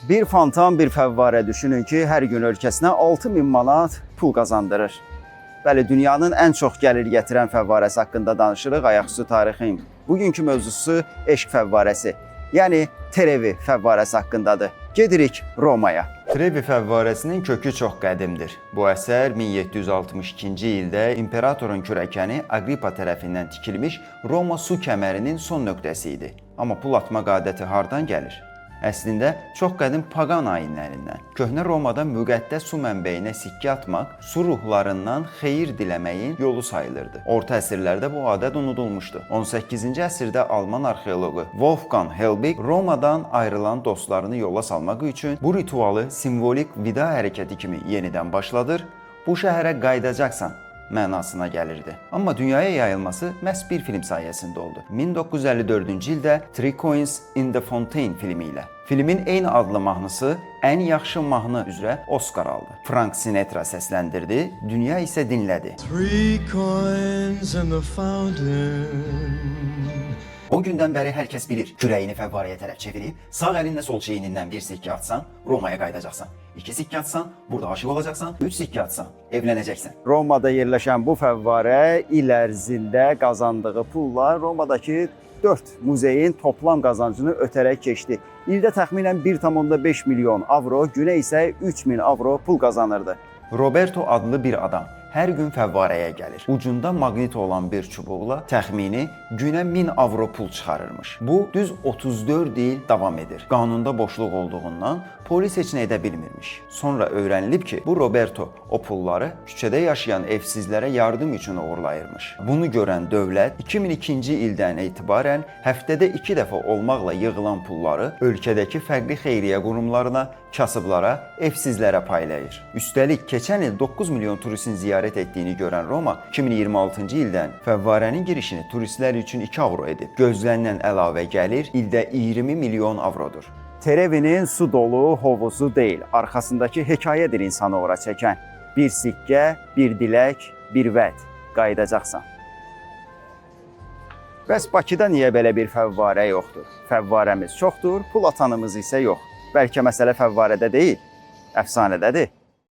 Bir fontan, bir fəvvarə düşünün ki, hər gün ölkəsinə 6000 manat pul qazandırır. Bəli, dünyanın ən çox gəlir gətirən fəvvarəsi haqqında danışırıq Ayaqüstü tarixin. Bugünkü mövzusu eşq fəvvarəsi, yəni Trevi fəvvarəsi haqqındadır. Gedirik Romaya. Trevi fəvvarəsinin kökü çox qədimdir. Bu əsər 1762-ci ildə imperatorun kürəkəni Aqripa tərəfindən tikilmiş Roma su kəmərinin son nöqtəsi idi. Amma pul atmaq adəti hardan gəlir? Əslində çox qədim paqan ayinlərindən. Köhnə Romada müqəddəs su mənbəyinə sikkə atmaq su ruhlarından xeyir diləməyin yolu sayılırdı. Orta əsrlərdə bu adət unudulmuşdu. 18-ci əsrdə alman arxeoloqu Wolfgang Helbig Romadan ayrılan dostlarını yola salmaq üçün bu ritualı simvolik vida hərəkəti kimi yenidən başladır. Bu şəhərə qayıdacaqsan mənasına gəlirdi. Amma dünyaya yayılması məhz bir film sayəsində oldu. 1954-cü ildə Three Coins in the Fountain filmi ilə. Filmin eyni adlı mahnısı ən yaxşı mahnı üzrə Oscar aldı. Frank Sinatra səsləndirdi, dünya isə dinlədi. Three coins in the fountain. O gündən bəri hər kəs bilir, kürəyini fəvvarəyə tərəf çevirib, sağ əlinlə sol çiynindən bir sikkə atsan, Romaya qayıdacaqsan. İki sikkə atsan, burada aşiq olacaqsan. Üç sikkə atsan, evlənəcəksən. Romada yerləşən bu fəvvarə il ərzində qazandığı pulla Romadakı 4 muzeyin toplam qazancını ötərək keçdi. İldə təxminən 1,5 milyon avro, günə isə 3000 avro pul qazanırdı. Roberto adlı bir adam hər gün fəvvarəyə gəlir. Ucunda maqnit olan bir çubuqla təxmini günə 1000 avro pul çıxarırmış. Bu düz 34 il davam edir. Qanunda boşluq olduğundan polis heç nə edə bilmirmiş. Sonra öyrənilib ki, bu Roberto o pulları küçədə yaşayan evsizlərə yardım üçün oğurlayırmış. Bunu görən dövlət 2002-ci ildən etibarən həftədə 2 dəfə olmaqla yığılan pulları ölkədəki fərqli xeyriyyə qurumlarına, kasıblara, evsizlərə paylayır. Üstəlik, keçən il 9 milyon turistin ziyarət etdiyini görən Roma 2026-cı ildən fəvvarənin girişini turistlər üçün 2 avro edib. Gözlənilən əlavə gəlir ildə 20 milyon avrodur. Trevinin su dolu hovuzu deyil, arxasındakı hekayədir insanı ora çəkən. Bir sikkə, bir dilək, bir vəd. Qayıdacaqsan. Bəs Bakıda niyə belə bir fəvvarə yoxdur? Fəvvarəmiz çoxdur, pul atanımız isə yox. Bəlkə məsələ fəvvarədə deyil, əfsanədədir.